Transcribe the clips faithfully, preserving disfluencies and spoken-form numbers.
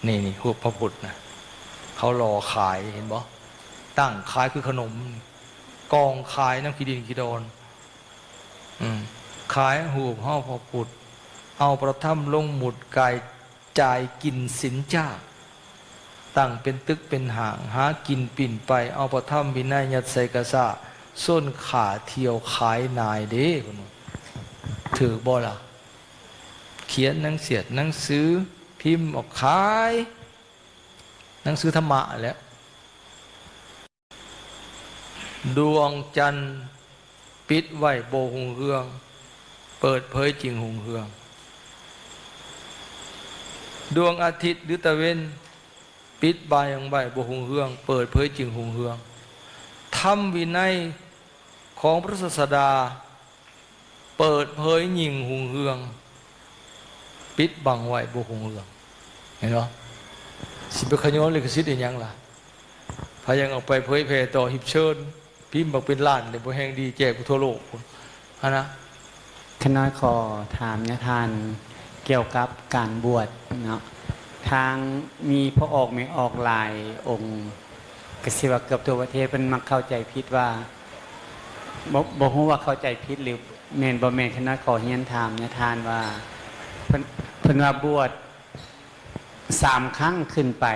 นี่ นี่ รูปพระพุทธนะ เขาหล่อขาย เห็นบ่ ตั้งขายคือขนม กองขายนำขี้ดินขี้ดอน อืม ขายรูปเฮาพระพุทธ เอาพระธรรมลงหมุด กายจ่ายกินสินจ้า ตั้งเป็นตึกเป็นห้าง หากินปิ้นไป เอาพระธรรมวินัยยัดใส่กะซ้า ส้นข้าเที่ยวขายนายเด้ เพิ่นว่า ถืกบ่ล่ะ เขียนหนังเสียดหนังสือ พิมพ์ออกขาย หนังสือธรรมะแหละ ดวงจันทร์ปิดไว้บ่รุ่งเรือง เปิดเผยจึงรุ่งเรือง ดวงอาทิตย์หรือตะเว็น ปิดบังไว้บ่รุ่งเรือง เปิดเผยจึงรุ่งเรือง ธรรมวินัยของพระศาสดา เปิดเผยยิ่งรุ่งเรือง ปิดบังไว้บ่รุ่งเรือง เห็นบ่ สิไปขยายลิขสิทธิ์อีหยังล่ะ ไผยังเอาไปเผยแพร่ต่อ หีบเชิญ พิมพ์บักเป็นล้านเนี่ย บ่แฮงดีแจกไปทั่วโลกพุ้น หั้นนะ ข้าน้อยขอถามญาติท่านเกี่ยวกับการบวชเนาะ ทางมีพ่อออกแม่ออกหลายองค์ ก็สิว่าเกือบทั่วประเทศเพิ่นมักเข้าใจผิดว่า บ่ บ่ฮู้ว่าเข้าใจผิดหรือแม่นบ่แม่น ข้าน้อยขอเรียนถามญาติท่านว่า เพิ่น เพิ่นว่าบวชสามครั้งขึ้นไป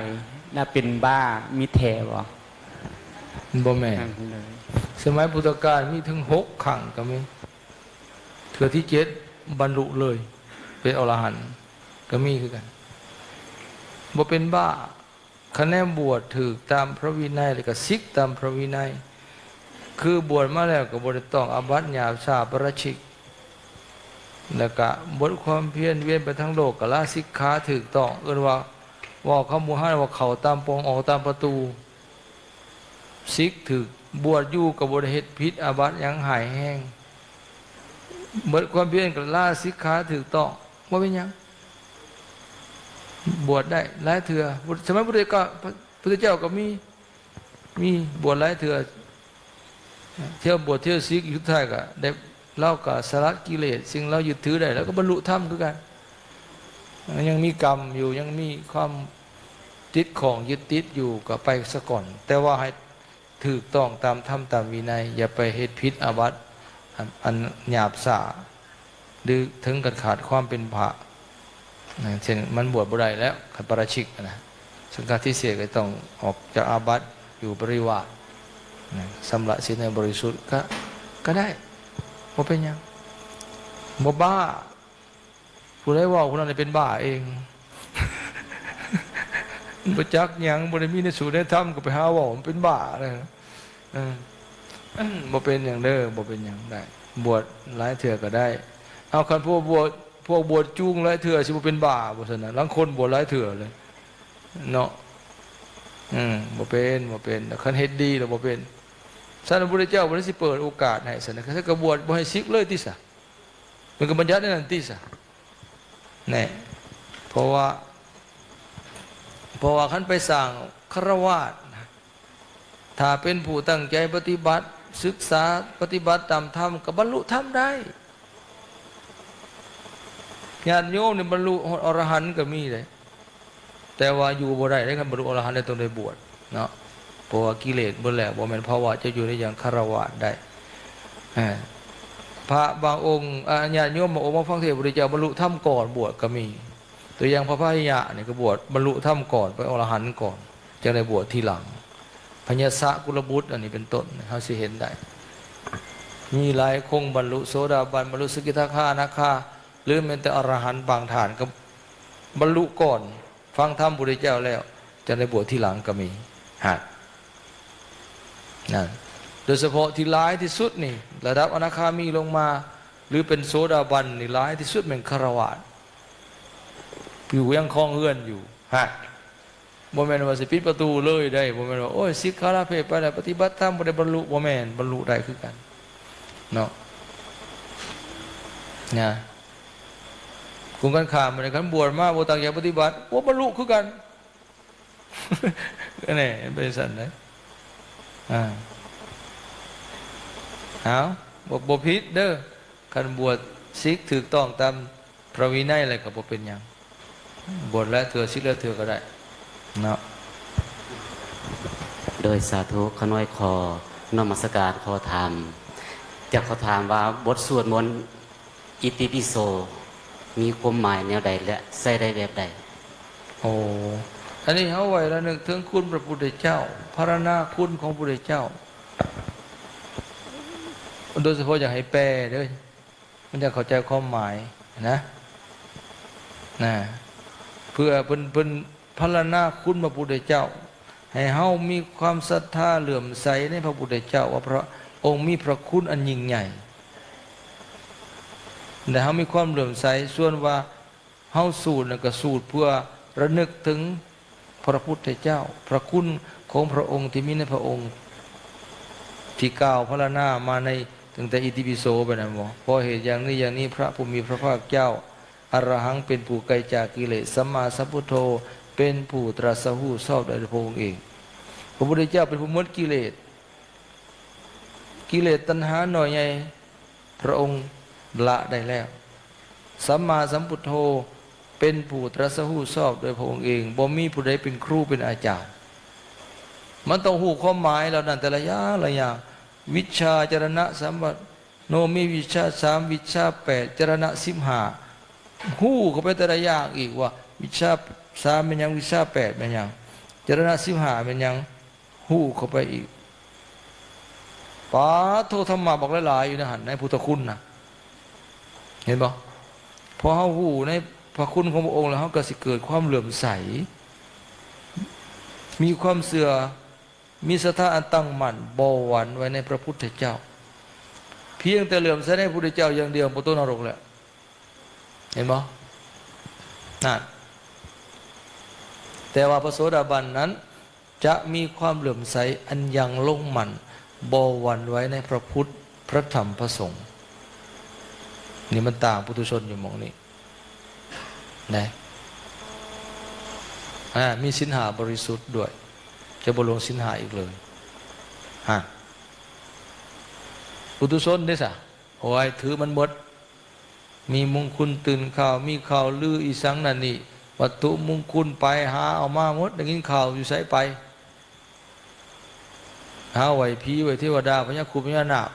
แล้วเป็นบ้า มีแท้บ่ บ่แม่น นั่นเลย สมัยพุทธกาลมีถึงหกครั้งก็มี เทื่อที่เจ็ดบรรลุเลย เป็นอรหันต์ก็มีคือกัน บ่เป็นบ้า คันแนมบวชถืกตามพระวินัย แล้วก็สิกตามพระวินัย คือบวชมาแล้วก็บ่ได้ต้องอาบัติหยาบช้าปาราชิก แล้วก็บวชความเพียรเวียนไปทั้งโลกก็ลาสิกขาถืกต้อง เอิ้นว่าเว้าคำโบราณว่าเข้าตามป่องออกตามประตู สิกถืก บวชอยู่ก็บ่ได้เฮ็ดผิดอาบัติหยังร้ายแรง เบิดความเพียรก็ลาสิกขาถืกต้อง บ่เป็นหยัง บวชได้หลายเทื่อ สมัยพุทธเจ้าก็ พุทธเจ้าก็มี มีบวชหลายเทื่อ เที่ยวบวชเที่ยวสิก สุดท้ายก็ได้ ลาวก็สลัดกิเลส สิ่งลาวยึดถือได้ แล้วก็บรรลุธรรมคือกัน ยังมีกรรมอยู่ ยังมีความติดข้องยึดติดอยู่ ก็ไปซะก่อน แต่ว่าให้ถูกต้องตามธรรมตามวินัย อย่าไปเฮ็ดผิดอาบัติ อัน อันหยาบช้า หรือถึงกับขาดความเป็นพระ นะ เช่นมันบวชบ่ได้แล้ว คันปาราชิกนะ สังฆาทิเสกก็ต้องออกจากอาบัติ อยู่ปริวาส นะ ชำระศีลให้บริสุทธิ์ ก็ ก็ได้ บ่เป็นหยัง บ่บ้า ผู้ใดเว้าผู้นั้นเป็นบ้าเอง บ่จักหยัง บ่ได้มีในสูตรในธรรม ก็ไปหาเว้า มันเป็นบ้าเลย เออ บ่เป็นหยังเด้อ บ่เป็นหยัง ได้ บวชหลายเทื่อก็ได้ เอา คันพวกบวช พวกบวชจูงหลายเทื่อ สิบ่เป็นบ้าบ่ซั่นน่ะ ลางคนบวชหลายเทื่อเลย เนาะ อืม บ่เป็น บ่เป็น คันเฮ็ดดีแล้วบ่เป็น ซั่นพระพุทธเจ้าบ่ได้สิเปิดโอกาสให้ซั่นน่ะ คันก็บวชบ่ให้สิกเลยติซะ มันก็บัญญัติในนั้นติซะ แน่ เพราะว่า เพราะว่าคันไปสร้างฆราวาสนะ ถ้าเป็นผู้ตั้งใจปฏิบัติ ศึกษาปฏิบัติตามธรรม ก็บรรลุธรรมได้ ญาติโยมนี่บรรลุอรหันต์ก็มีเลย แต่ว่าอยู่บ่ได้เด้ คันบรรลุอรหันต์แล้วต้องได้บวชเนาะ เพราะว่ากิเลสเบิดแล้ว บ่แม่นภาวะจะอยู่ในอย่างฆราวาสได้ อ่า พระบางองค์ อ่า ญาติโยมบางองค์มาฟังเทศน์พระพุทธเจ้าบรรลุธรรมก่อนบวชก็มี ตัวอย่างพระพาหิยะนี่ก็บวชบรรลุธรรมก่อน เป็นอรหันต์ก่อน จั่งได้บวชทีหลัง พญาสะกุลบุตร อันนี้เป็นต้น เฮาสิเห็นได้ มีหลายคงบรรลุโสดาบัน บรรลุสกิทาคานาคา หรือแม้แต่อรหันต์บางท่านก็บรรลุก่อน ฟังธรรมพุทธเจ้าแล้ว จั่งได้บวชทีหลังก็มี ฮะ นั่น โดยเฉพาะที่หลายที่สุดนี่ ระดับอนาคามีลงมา หรือเป็นโสดาบันนี่หลายที่สุดแม่นฆราวาส อยู่ยังครองเรือนอยู่ ฮะ บ่แม่นว่าสิปิดประตูเลยได้ บ่แม่นว่า โอ้ย สิกขาลาเพศไปแล้ว ปฏิบัติธรรมบ่ได้บรรลุ บ่แม่น บรรลุได้คือกัน เนาะ นะ กงกันข้าม บ่ได้ คันบวชมาบ่ตั้งใจปฏิบัติ บ่บรรลุคือกัน แน่ เป็นซั่นเด้ อ่า เอา บ่ บ่ผิดเด้อ คันบวชสิกถูกต้องตามพระวินัยแล้วก็บ่เป็นหยัง บวชหลายเทื่อ สิบหลายเทื่อก็ได้เนาะ โดยสาธุ ข้าน้อยขอนมัสการ ขอถาม อยากขอถามว่าบทสวดมนต์อิติปิโส มีความหมายแนวใดและใช้ได้แบบใด โอ้ อันนี้เฮาไหว้ระลึกถึงคุณพระพุทธเจ้า พรรณนาคุณของพระพุทธเจ้า โดยเฉพาะอยากให้แปลเด้อ มันจะเข้าใจความหมายนะ นะ เพื่อเพิ่น เพิ่นพรรณนาคุณพระพุทธเจ้า ให้เฮามีความศรัทธาเหลื่อมใสในพระพุทธเจ้า ว่าพระองค์มีพระคุณอันยิ่งใหญ่ และเฮามีความเหลื่อมใส ส่วนว่าเฮาสูตรน่ะก็สูตรเพื่อระลึกถึงพระพุทธเจ้า พระคุณของพระองค์ที่มีในพระองค์ ที่กล่าวพรรณนามาในตั้งแต่อิติปิโสไปนะบ่ เพราะเหตุอย่างนี้อย่างนี้พระผู้มีพระภาคเจ้า อรหังเป็นผู้ไกลจากกิเลส สัมมาสัมพุทโธ เป็นผู้ตรัสรู้ชอบโดยพระองค์เอง พระพุทธเจ้าเป็นผู้หมดกิเลส กิเลสตัณหาน้อยใหญ่ พระองค์ละได้แล้ว สัมมาสัมพุทโธ เป็นผู้ตรัสรู้ชอบโดยพระองค์เอง บ่มีผู้ใดเป็นครูเป็นอาจารย์ มันต้องรู้ความหมายเหล่านั้นแต่ละอย่างละอย่าง วิชชาจรณะสัมปันโน มีวิชชาสาม วิชชาแปด จรณะสิบห้า ฮู้เข้าไปแต่ละอย่างอีกว่า วิชชาสามแม่นหยัง วิชชาแปดแม่นหยัง จรณะสิบห้าแม่นหยัง ฮู้เข้าไปอีก ปาโท ธรรมะบักหลายๆอยู่ในหั่น ในพุทธคุณนะ เห็นบ่ พอเฮาฮู้ในพระคุณของพระองค์แล้ว เฮาก็สิเกิดความเหลื่อมใส มีความเชื่อ มีศรัทธาอันตั้งมั่น บ่หวั่นไหวในพระพุทธเจ้า เพียงแต่เหลื่อมใสในพระพุทธเจ้าอย่างเดียว บ่ตกนรกแล้ว เห็นบ่ นั่น แต่ว่าพระโสดาบันนั้น จะมีความเหลื่อมใสอันยังลงมั่น บ่หวั่นไหวในพระพุทธ พระธรรม พระสงฆ์ นี่มันต่างปุถุชนอยู่หม่องนี้ นะ อ่า มีศีลห้าบริสุทธิ์ด้วย จะบ่หลงศีลห้าอีกเลย ฮะ ปุถุชนเด้ซะ โอ้ย ถือมันหมด มีมงคลตื่นข่าว มีข่าวลืออีสังนั่นนี่ วัตถุมงคลไปหาเอามาหมด ได้ยินข่าวอยู่ไสไป หาไหว้ผี ไหว้เทวดา พญาครุฑ พญานาค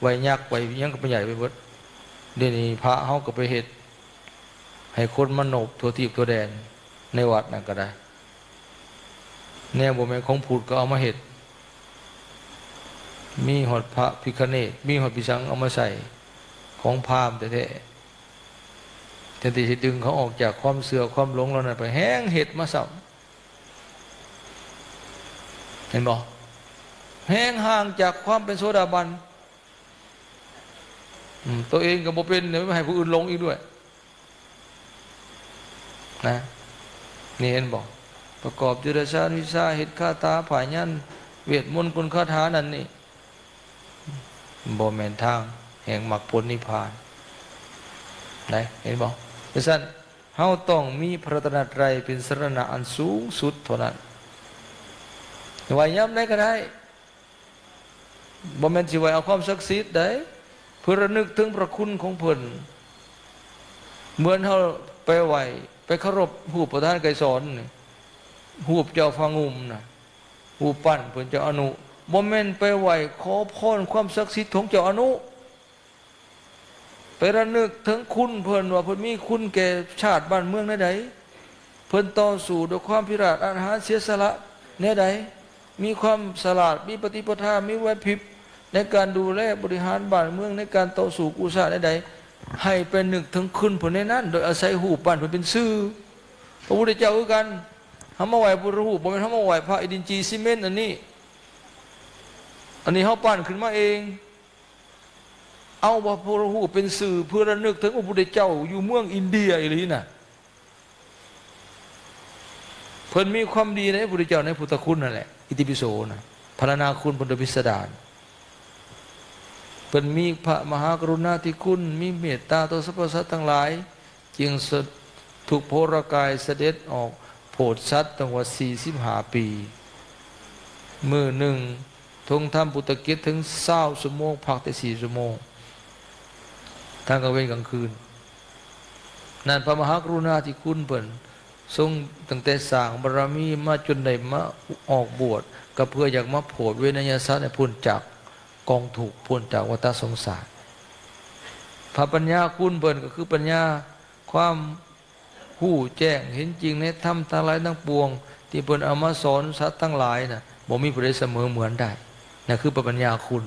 ไหว้ยักษ์ ไหว้หยังก็ไปใหญ่ไปหมด เดี๋ยวนี้พระเฮาก็ไปเฮ็ด ให้คนมาโนบทั่วทีปทั่วแดน ในวัดนั่นก็ได้ แนวบ่แม่นของพุทธก็เอามาเฮ็ด มีฮอดพระพิฆเนศ มีฮอดพิสังเอามาใส่ ของพราหมณ์แท้ๆ แทนที่สิดึงเขาออกจากความเชื่อความหลงเหล่านั้นไป แฮ่งเฮ็ดมาซ้ำ เห็นบ่ แฮ่งห่างจากความเป็นโสดาบัน อืม ตัวเองก็บ่เป็น เดี๋ยวไปให้ผู้อื่นหลงอีกด้วย นะ นี่เห็นบ่ ประกอบจุลชาติวิชา เฮ็ดคาถาผายัน เวทมนต์คุณคาถานั่นนี่ บ่แม่นทางแห่งมรรคผลนิพพาน นะ เห็นบ่ เพราะฉะนั้น เฮาต้องมีพระรัตนตรัยเป็นสรณะอันสูงสุดเท่านั้น ไหว้ยามใดก็ได้ บ่แม่นสิไหว้เอาความศักดิ์สิทธิ์ใด เพื่อระลึกถึงพระคุณของเพิ่น เหมือนเฮาไปไหว้ ไปเคารพรูปประธานไกรสอนนี่ รูปเจ้าฟ้างุ่มนะ รูปปั้นเพิ่นเจ้าอนุ บ่แม่นไปไหว้ขอพรความศักดิ์สิทธิ์ของเจ้าอนุ ไประลึกถึงคุณเพิ่นว่าเพิ่นมีคุณแก่ชาติบ้านเมืองแนวใด เพิ่นต่อสู้ด้วยความพิราชอาถรรพ์เสียสละแนวใด มีความฉลาด มีปฏิปทา มีไหวพริบในการดูแลบริหารบ้านเมือง ในการต่อสู้กู้ชาติแนวใด ให้ไปนึกถึงคุณเพิ่นในนั้น โดยอาศัยรูปปั้นเพิ่นเป็นสื่อ พระพุทธเจ้าคือกัน เฮามาไหว้พุทธรูป บ่แม่นเฮามาไหว้พระอิฐหินจีนซีเมนต์อันนี้ อันนี้เฮาปั้นขึ้นมาเอง เอาพระพุทธรูปเป็นสื่อเพื่อระลึกถึงพระพุทธเจ้าอยู่เมืองอินเดียอีหลีน่ะ เพิ่นมีความดีในพระพุทธเจ้าในพุทธคุณนั่นแหละ อิติปิโสนะ พรรณนาคุณเพิ่นโดยพิสดาร เพิ่นมีพระมหากรุณาธิคุณ มีเมตตาต่อสรรพสัตว์ทั้งหลาย จึงสะ ถูกโผรากายเสด็จออกโผดสัตว์ตั้งว่าสี่สิบห้าปี มื้อหนึ่งทรงทำปุตตกิจถึงซาวชั่วโมง พักแต่สี่ชั่วโมง ทั้งกลางเว็นกลางคืน นั่นพระมหากรุณาธิคุณเพิ่น ทรงตั้งแต่สร้างบารมีมาจนได้มาออกบวช ก็เพื่ออยากมาโผดเวทนายสัตว์ให้พ้นจากกองทุกข์ พ้นจากวัฏสงสาร พระปัญญาคุณเพิ่นก็คือปัญญาความรู้แจ้งเห็นจริงในธรรมทั้งหลายทั้งปวง ที่เพิ่นเอามาสอนสัตว์ทั้งหลายน่ะ บ่มีผู้ใดเสมอเหมือนได้ นั่นคือพระปัญญาคุณ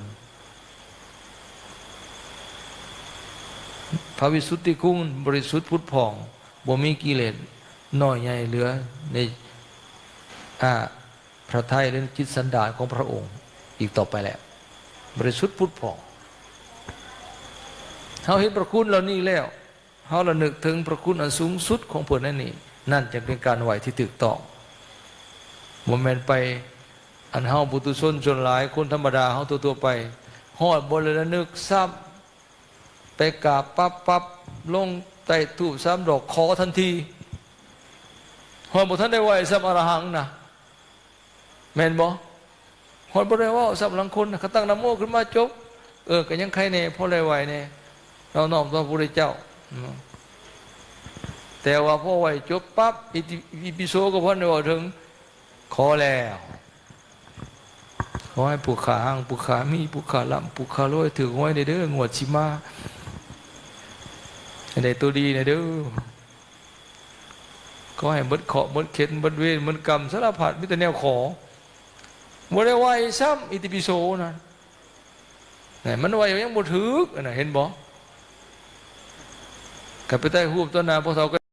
พระวิสุทธิคุณบริสุทธิ์ผุดผ่อง บ่มีกิเลสน้อยใหญ่เหลือใน อ่า พระทัยหรือจิตสันดานของพระองค์อีกต่อไปแล้ว บริสุทธิ์ผุดผ่อง เฮาเห็นพระคุณเหล่านี้แล้ว เฮาระลึกถึงพระคุณอันสูงสุดของเพิ่นนั่นนี่ นั่นจะเป็นการไหว้ที่ถูกต้อง บ่แม่นไป อันเฮาปุถุชนส่วนหลาย คนธรรมดาเฮาทั่วๆไป ฮอดบ่ได้ระลึกซ้ำ ไปกราบปั๊บปั๊บ ลงใต้ธูปสามดอก ขอทันที ฮอดบ่ทันได้ไหว้ซ้ำอรหังนะ แม่นบ่ ฮอดบ่ได้เว้าซ้ำ ลางคนนะ เขาตั้งนะโมขึ้นมาจบ เออ ก็ยังไคแน่ พอได้ไหว้แน่ เราน้อมต่อพระพุทธเจ้า อืม แต่ว่าพอไหว้จบปั๊บ อิติ อิติปิโสก็บ่ทันได้เว้าถึง ขอแล้ว ขอให้ผู้ข้าฮั่ง ผู้ข้ามี ผู้ข้าร่ำ ผู้ข้ารวย ถูกหวยแน่เด้อ งวดสิมา ให้ได้ตัวดีแน่เด้อ ขอให้เบิดเคราะห์ เบิดเข็ญ เบิดเวร เบิดกรรม สารพัด มีแต่แนวขอ บ่ได้ไหว้ซ้ำ อิติปิโสนั่น นั่น มันไหว้ยังบ่ถูก อันน่ะ เห็นบ่ ก็ไปใต้ฮูปต่อหน้าพ่อเฒ่า